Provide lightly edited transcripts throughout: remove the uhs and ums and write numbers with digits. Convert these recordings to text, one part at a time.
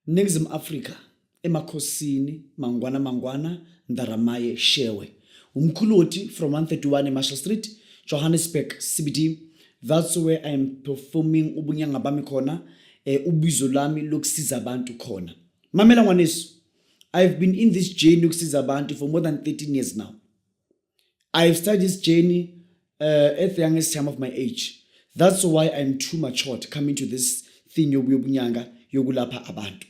Ningizimu Afrika emakhosini Mangwana Mangwana Ndaramaye Shewe umkhuloti from 131 Marshall Street, Johannesburg CBD. That's where I am performing ubunyanga bami khona, ubizo lami lokusiza abantu khona. Mamela ngwanesu, I've been in this journey yokusiza abantu for more than 13 years now. I've started this journey at the youngest time of my age. That's why I'm too matured coming to this thing yobunyanga yokulapha abantu.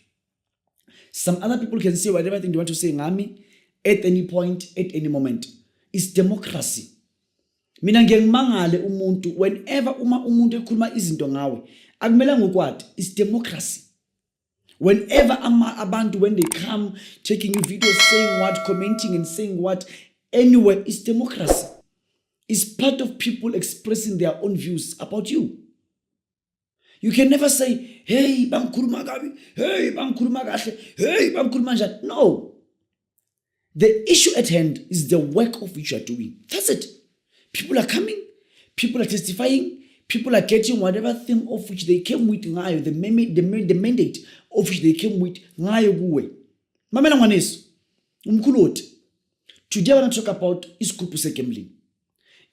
Some other people can say whatever thing they want to say ngami at any point, at any moment. It's democracy. Mina ngiye ngimangale umuntu whenever uma umuntu ekhuluma izinto ngawe, akumelanga ukwati. It's democracy. Whenever abantu, when they come taking you videos, saying what, commenting and saying what, anyway, it's democracy. It's part of people expressing their own views about you. You can never say, "Hey, bangikhuluma kabi, hey, bangikhuluma kahle, hey, bangikhuluma njani." No. The issue at hand is the work of which you are doing. That's it. People are coming, people are testifying, people are getting whatever thing of which they came with ngayo, the mandate of which they came with ngayo kuwe. Mamela ngwanesu, umkhuloti. Today I want to talk about isigubhu se-gambling.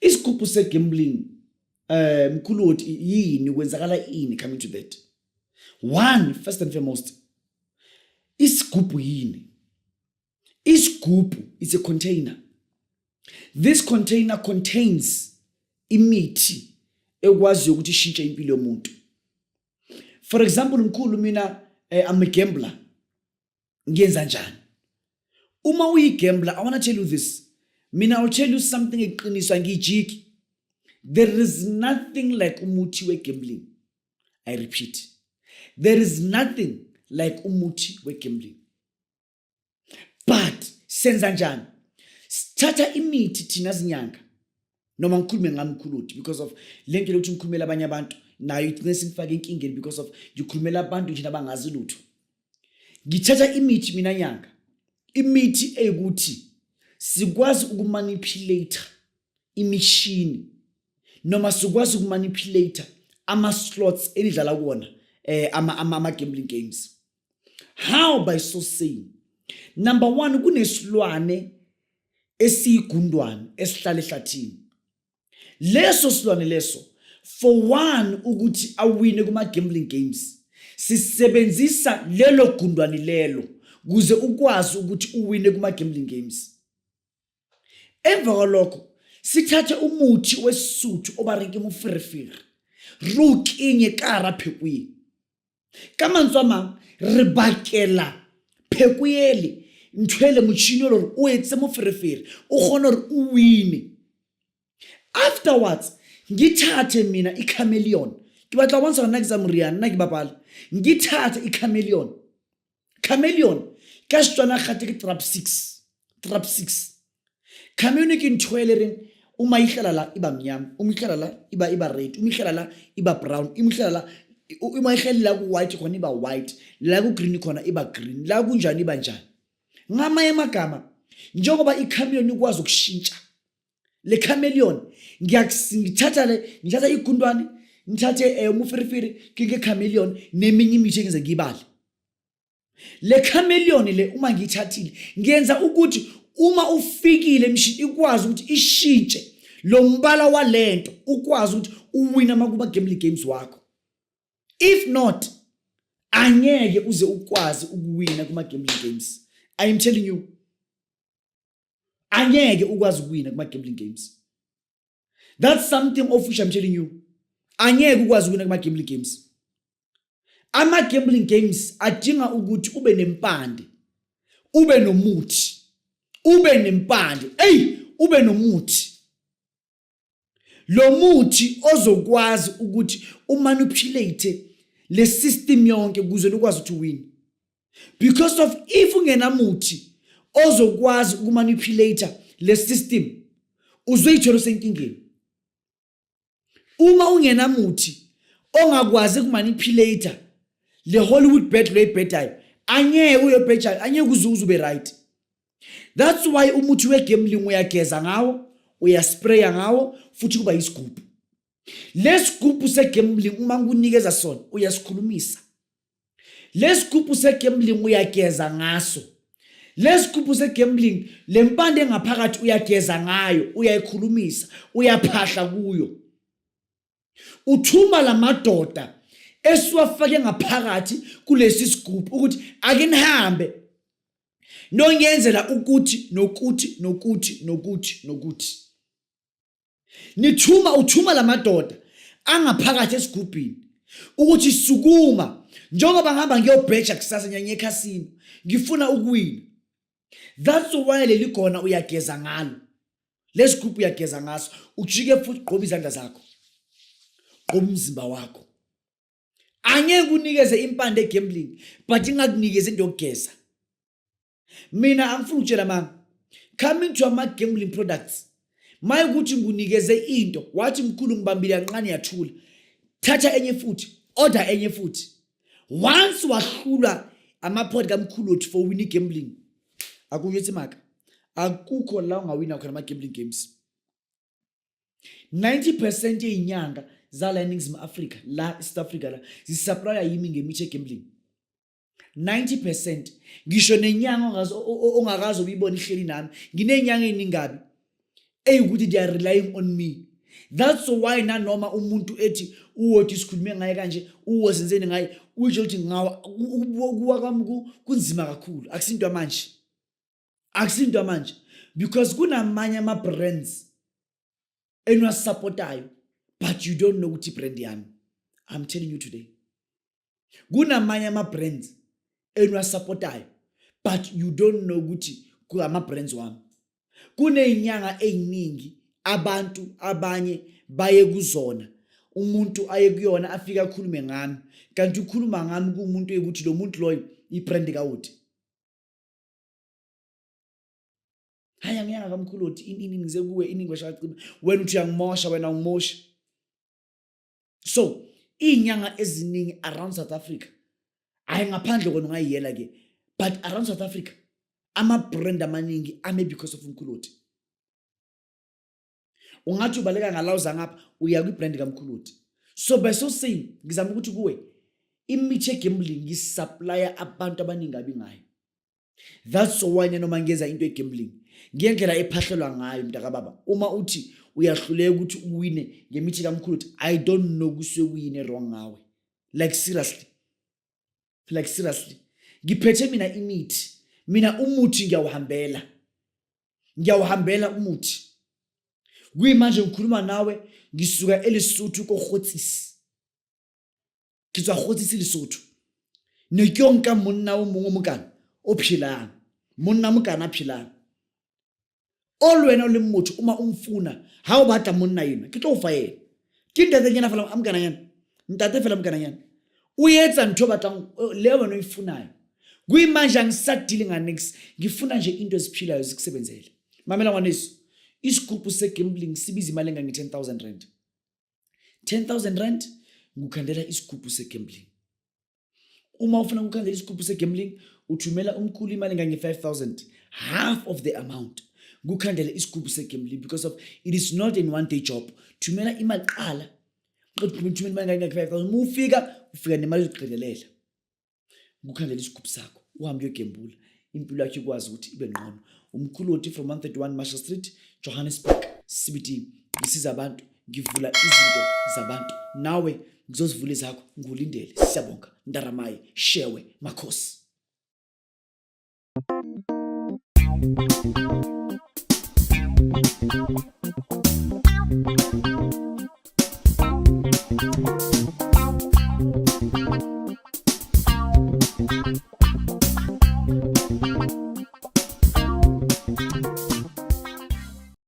Isigubhu se-gambling, mkhuloti, yini, kwenzakala ini coming to that? One, first and foremost, isigubhu yini? Isigubhu is a container. This container contains imithi ekwaziyo ukuthi ishintshe impilo yomuntu. For example, mkhulu, mina I'm a gambler. Ngiyenza njani? Uma uyi-gambler, I want to tell you this. Mina, I'll tell you something eqiniso, angijiki. There is nothing like umuthi we-gambling. I repeat. There is nothing like umuthi we-gambling. But senza njani? Sithatha imithi thina zinyanga, noma ngikhulume ngami mkhuluti, because of lento lokuthi ngikhulumela abanye abantu nayo igcine singifake enkingeni, because of ngikhulumela abantu nje abangazi lutho. Ngithatha imithi mina nyanga, imithi eyikuthi sikwazi ukumanipulate imishini noma sikwazi ukumanipulate ama slots enidlala kuwona, ama gambling games. How? By so saying, number 1, kunesilwane esiyigundwane esihlala ehlathini. Leso silwane leso, for one, ukuthi awine kuma gambling games, sisebenzisa lelo gundwane lelo kuze ukwazi ukuthi uwine kuma gambling games. Emva kwalokho sithathe umuthi wesuthu obareke moferefere, re o kenye ka hara pheko ye. Ka mantswe a mang, re bakela pheko ele ntho ele motšhini o le gore o etse moferefere, o kgone gore o wine. Afterwards ngithathe mina i-chameleon. Ke batla go bontsha gore nna ke tsa moriana, nna ke bapala. Ngithathe i-chameleon. Chameleon ka Setswana gate ke trap 6, trap 6. Chameleon ke ntho e le reng uma ihlala la iba mnyama, uma ihlala la iba red, uma ihlala la iba brown, uma ihlala la, uma ihleli la ku white khona iba white, la ku green khona iba green, la kunjani iba njani. Ngamanye amagama, njengoba i-chameleon ikwazi ukushintsha, le chameleon ngithatha le, ngithatha igundwane, ngithathe umuferiferi, ngike chameleon neminye imithi engize ngiyibale. Le chameleon le, uma ngiyithathile, ngiyenza ukuthi uma ufikile emshini ikwazi ukuthi ishintshe lo mbala walento, ukwazi ukuthi uwine uma gambling games wakho. If not, angeke uze ukwazi ukuwina kuma gambling games. I am telling you, angeke ukwazi ukuwina kuma gambling games. That's something of which I'm telling you. Angeke ukwazi ukuwina kuma gambling games. Ama gambling games adinga ukuthi ube nempande, ube nomuthi, ube nempande, ey, ube nomuthi. Lo muthi ozokwazi ukuthi umanipulate le system yonke ukuze ukwazi ukuthi win. Because of if ungenamuthi ozokwazi ukumanipulate le system, uzoyithola usenkingeni. Uma ungenamuthi Ongakwazi ukumanipulate le Hollywood bet lo ibhedayo, angeke uyobheja, angeke uze ube right. That's why umuthi wegambling uyageza ngawo, uyaspraya ngawo, futhi kuba isigubhu. Lesigubhu segambling uma ngikunikeza sona uyasikhulumisa. Lesigubhu segambling uyageza ngaso. Lesigubhu segambling, lempande engaphakathi uyageza ngayo, uyayikhulumisa, uyaphahla kuyo. Uthuma lamadoda esiwafake ngaphakathi kulesi sigubhu ukuthi ake nihambe nongenzela ukuthi nokuthi nokuthi nokuthi nokuthi. Nithuma, uthuma lamadoda angaphakathi esigubhini ukuthi sukuma, njengoba ngihamba ngiyobheja kusasa nyanye ekhasini, ngifuna ukuwina. That's why leli gona uyageza ngalo, lesigubhu uyageza ngaso, ujike futhi gqoba izandla zakho, gqoba umzimba wakho. Angeke unikeze impande egambling but ingakunikeze into yokugeza. Mina angifuni ukutshela mama, coming to ama gambling products, maye ukuthi ngikunikeze into wathi mkhulu ngibambile kancane, yathula, thatha enye futhi, order enye futhi. Once wahlulwa amaphod kamkhulu othi for win gambling, akusho ukuthi maka akukho la ungawina khona ama gambling games. 90% yezinyanga zala eNingizimu Afrika, la eSouth Africa la, zisupplya yimi ngemithi egambling. 90%. Ngisho nenyanga ongakaze uyibona ihleli nami, nginenyanga eningabi eyukuthi they are relying on me. That's why nanoma umuntu ethi uwodi sikhulume ngaye kanje, uwo senzeni ngaye, usho ukuthi ngawa ukuwa kwami kunzima kakhulu. Akusinto manje, akusinto manje, because kunamanye ama brands eniwasupportayo but you don't know ukuthi brand yami. I'm telling you today, kunamanye ama brands eniwasupportayo but you don't know ukuthi kungama brands wami. Kunezinyanga eziningi abantu abanye baye kuzona, umuntu aye kuyona afike akhulume ngami, kanti ukhuluma ngami kumuntu ukuthi lo muntu loyo ibrand kawuthi hayi angiyanga kamkhulu othi ini ini ngize kuwe ini ngweshacima, wena uthi uyangimosha, wena ungimoshi. So iy'nyanga eziningi around South Africa, hayi ngaphandle kona ungayiyela ke, but around South Africa ama-brand amaningi ame because of umkhuloti. Ungathi ubaleka ngalawuza ngapha, uya kwi-brand kamkhuloti. So by so saying, ngizama ukuthi kuwe imithi yegambling ngisupplya abantu abaningi abi ngayo. That's why noma ngenza into egambling ngendlela ephahlelwa ngayo, mntakababa, uma uthi uyahluleka ukuthi uwine ngemithi kamkhulu, I don't know kusuke kuyini wrong ngawe. Like seriously, like seriously, ngiphethe mina imithi, mina umuthi ngiyawuhambela, ngiyawuhambela umuthi. Kuyimanje ngikhuluma nawe ngisuka eLesotho koKgotsisi, ke tswa Kgotsisi Lesotho, ne ke yo nka monna o mongwe mokana o phelang, monna mokana a phelang o le wena o leng motho, uma o mfuna ha o batla monna ena ke tlo o fa yena. Ke ntatenyana fela a mokananyana, ntate fela mokananyana, o etsa ntho o batlang le wena oyifunayo. Kuyimanje angisadili nganix, ngifuna nje into eziphilayo zikusebenzele. Mamela ngwanesu, isigubhu segambling sibiza imali engange-10 000 rand. 10 000 rand ngikukhandela isigubhu segambling. Uma ufuna ukukhandela isigubhu segambling, uthumela umkhulu imali engange-5000, half of the amount, kukhandela isigubhu segambling, because of it is not in one day job. Thumela imali qala, thumela imali engange-5000. Uma ufika, ufika nemali ezoqedelela kukhandela isigubhu sakho, uhambe uyogembula, impilo yakho ikwazi ukuthi ibe ngqono. Umkhulu Oti from 131 Marshall Street, Johannesburg CBD. Ngisiza abantu, ngivula izinto zabantu, nawe ngizozivula ezakho, ngulindele. Siyabonga. Ndaramaye shewe makhosi. Thank you.